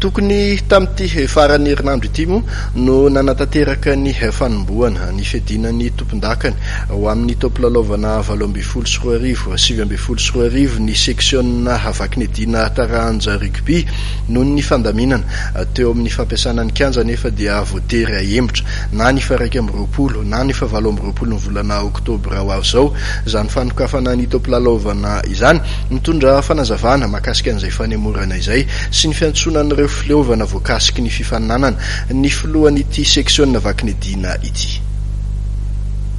Tokony tamin'ity faran'ny herinandro ity moa no nanatanteraka ny fanombohana ny fiadiana ny tompondakany ho amin'ny taom-pilalaovana 2018 2019 ny seksiona Vakinedina taranja rugby. Noho ny fandaminana teo amin'ny fampiasana ny kianja anefa dia voatery hahemotra na ny faha 21 na ny faha 28 ny volana oktobra ho avy izao izany fanokafana ny taom-pilalaovana izany. Nitondra fanazavana mahakasika an'izay fanemorana izay sy ny fiantsoana an'ireo fileovana voakasiky ny fifaninanana ny filohan'ity seksiona Vakinedina ity.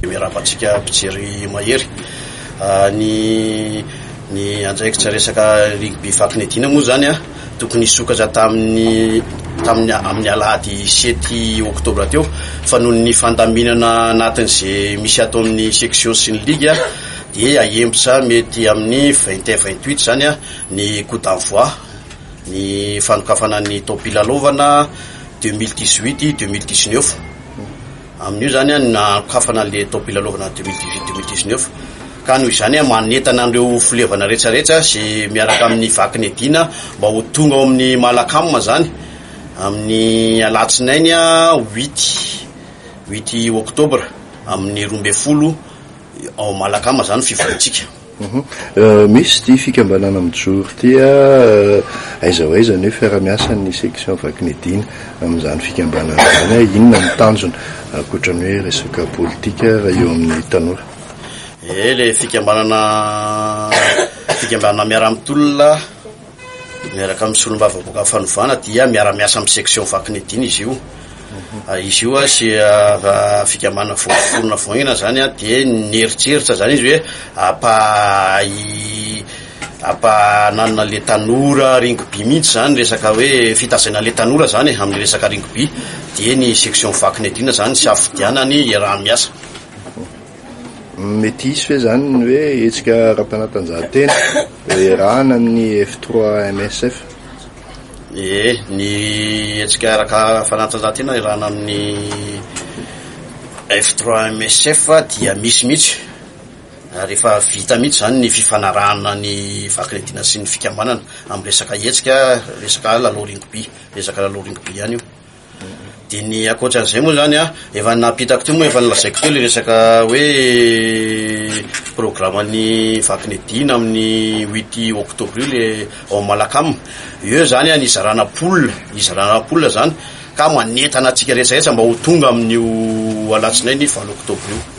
Miarahaba antsika mpijery mahery. Ny ny andraikitra resaka rugby Vakinedina moa zany a tokony hisokatra tamin'ny tamin'ny amin'ny alahady sept oktobra teo fa noho ny fandaminana anatin'izay misy ato amin'ny section sy ny ligue dia ahembotra mety amin'ny 21 28 zany a ny coup d'envoi ny fanokafana ny taom-pilalaovana 2018 2019. Amin'io zany a nanokafana le taom-pilalaovana 2018 2019 ka noho izany a manentana an'ireo filevana rehetrarehetra sy miaraka amin'ny Vakinedina mba ho tonga ao amin'ny Malacam zany amin'ny alatsinainy a huit huit oktobra amin'ny 12 ao Malacam zany fivoriantsika. Misy ity fikambanana mijoro ity a, aiza ho aiza ny hoe fiaraha-miasan'ny section Vakinedina amin'izany fikambanana izany a, inona no tanjona ankoatra ny hoe resaka politika raha eo amin'ny tanora? E, le fikambanana fikambanana miara-mitolona miaraka amin'ny solombavambahoaka fanovana dia miara-miasa amin'ny section Vakinedina izy io. Izy io a sy fikambanana voaforona voaingana zany a dia nieritreritra zany izy hoe ampa ampananina le tanora rugby mihitsy zany resaka hoe fitazaina le tanora zany amin'ny resaka rugby dia ny section Vakinedina zany sy afidianany iaraha-miasa. Mety hisy ve zany ny hoe hetsika ara-panatanjahantena iarahana amin'ny F3 MSF? E, ny hetsika araka fanatanjahantena iarahana amin'ny F3 MSF dia misy mihitsy ary efa vita mihitsy zany ny fifanarahana ny Vakinedina sy ny fikambanana amin'ny resaka hetsika resaka lalao rugby, resaka lalao rugby ihany io. Dia ny ankoatran'izay moa zany a, efa nampitako teo moa efa nolazaiko teo le resaka hoe programme-n'ny Vakinedina amin'ny huit octobre io le ao Malacam. Eo zany a nizarana poule, nizarana poule zany ka manentana antsika rehetra rehetra mba ho tonga amin'io alatsinainy 8 octobre io.